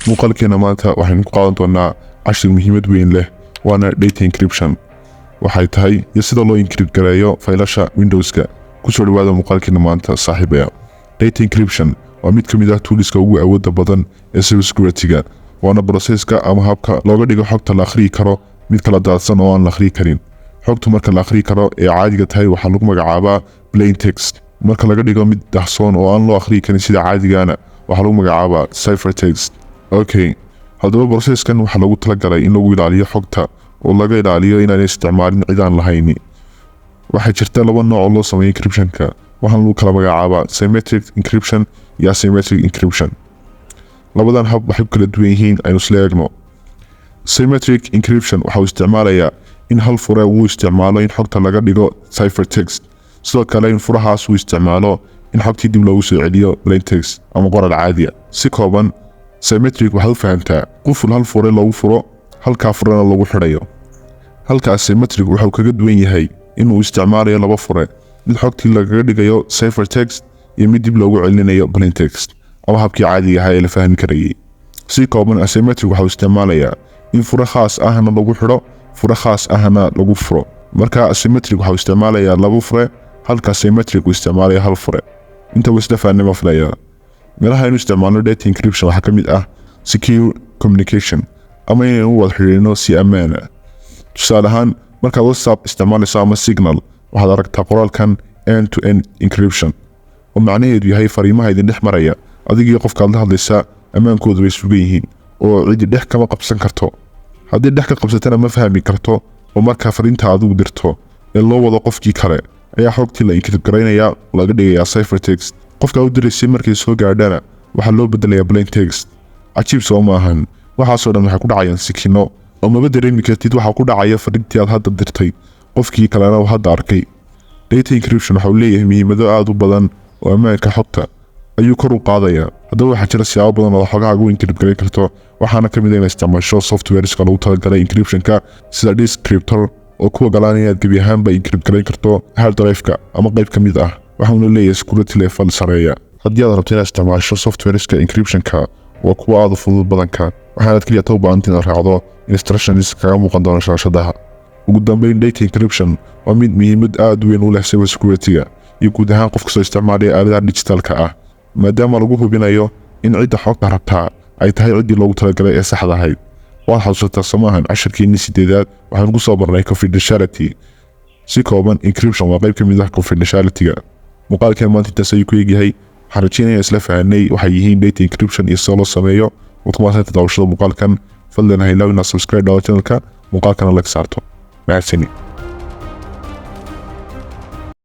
Muuqaalkeena maanta waxaynu ku qaadan doonaa cashir muhiimad weyn leh, waana data encryption waxay tahay iyo sida loo encrypt gareeyo faylasha Windowska. Kusoo dhawaada muuqaalkeena maanta, saaxiibaya. Data encryption waa mid ka mid ah toolska ugu awoodda badan ee cybersecurity-ga, waana processka ama habka looga dhigo xogta la akhriyi karo mid kala daadsan oo aan la akhriyi karin. Xogtu marka la akhriyi karo ee caadiga tahay waxaa lagu magacaabaa plain text. Marka laga dhigo mid dahsoon oo aan loo akhriyi karin sida caadigana, waxaa lagu magacaabaa ciphertext. Okay, haddaba processkan waxaa lagu talagalay in lagu ilaaliyo xogta oo laga ilaaliyo inaanay isticmaalin cid aan lahayni. Waxaa jirta laba nooc oo loo sameeyo encryptionka, waxaana lagu kala magacaabaa symmetric encryption iyo asymmetric encryption. Labadan hab waxay ku kala duwan yihiin aynu isla eegno. Symmetric encryption waxa uu isticmaalayaa in hal fure uu isticmaalo in xogta laga dhigo ciphertext, sidoo kale in furahaas uu isticmaalo in xogtii dib loogu soo celiyo plain text ama qoraal caadiya. Si kooban, symmetric waxaad u fahamtaa quful hal fure loogu furo, halkaa furena lagu xidhayo, halka asymmetric wuxuu kaga duwan yahay inuu isticmaalayo laba fure, mid xogtii lagaga dhigayo ciphertext iyo mid dib loogu celinayo plain text ama habkii caadiga ahaa ee la fahmi karayay. Si kooban, asymmetric waxau isticmaalayaa in fure khaas ahna lagu xidho, fure khaas ahna lagu furo. Marka asymmetric waxau isticmaalayaa laba fure, halka symmetric uu isticmaalaya hal fure. Inta isla fahnay ma filayaa. Meelaha aynu isticmaalno data encryption waxaa ka mid ah secure communication, ama inaynu wada xidhiidhno si ammaan ah. Tusaale ahaan, markaad WhatsApp isticmaalayso ama Signal, waxaad aragtaa qoraalkan "end to end encryption", oo macnaheedu yahay fariimaha idin dhex maraya adigii qofkaad la hadlaysaa ammaankoodu way sugan yihiin oo cidi dhex kama qabsan karto. Haddii dhex ka qabsatana, ma fahmi karto, oo markaa fariinta adigu dirto ee loo wado qofkii kale ayaa xogtii la encrypt garaynayaa, laga dhigayaa ciphertext. Qofka u diraysay markay soo gaadhana waxaa loo bedelayaa plain text. Cajiib soo maahan? Waxaasoo dhan waxay ku dhacayaan sikino oo maba dareemi kartid waxaa ku dhacaya fariintii aad hadda dirtay, qofkii kalena uu hadda arkay. Data encryption waxa uu leeyahay muhiimado aada u badan oo ammaanka xogta ayuu kor u qaadayaa. Haddaba waxaa jira siyaabo badan oo xogahaaga u encrypt garan karto, waxaana ka mid ah inaad isticmaasho softwareska lagu talagalay encryptionka, sida DiskCryptor oo ku ogolaanaya inaad gebi ahaanba encrypt garan karto hard drive-ka ama qayb ka mid ah, waxauna leeyahay security level sareeya. Haddii aad rabto inaad isticmaasho softwareska encryptionka, waa kuwa aada u fudud badanka, waxaanaad keliya ta u baahanta inaad raacdo instructions kaga muuqan doona shaashadaha. Ugu dambeyn, data encryption waa mid muhiimad aada u weyn u leh cyber security-ga iyo guud ahaan qof kastoo isticmaalaya aaladaha digitalka ah, maadaama lagu hubinayo in cidda xogta rabtaa ay tahay ciddii loogu talagalay ee saxda ahayd. Waad xasuusataa samaahan cashirkeenii sideedaad waxaanu ku soo barnay confidentiality? Si kooban, encryption waa qayb ka mid ah confidentiality-ga. Muuqaalkeen maanta intaas ayuu ku eegyahay. Waxaan rajeynaya isla fahanay waxay yihiin data encryption iyo sida loo sameeyo. Waad ku mahadsantahay daawashada muuqaalkan. Fadlan ha ilaawin inaad subscribe dhawo channelka, muuqaalkana like saarto. Mahadsanid.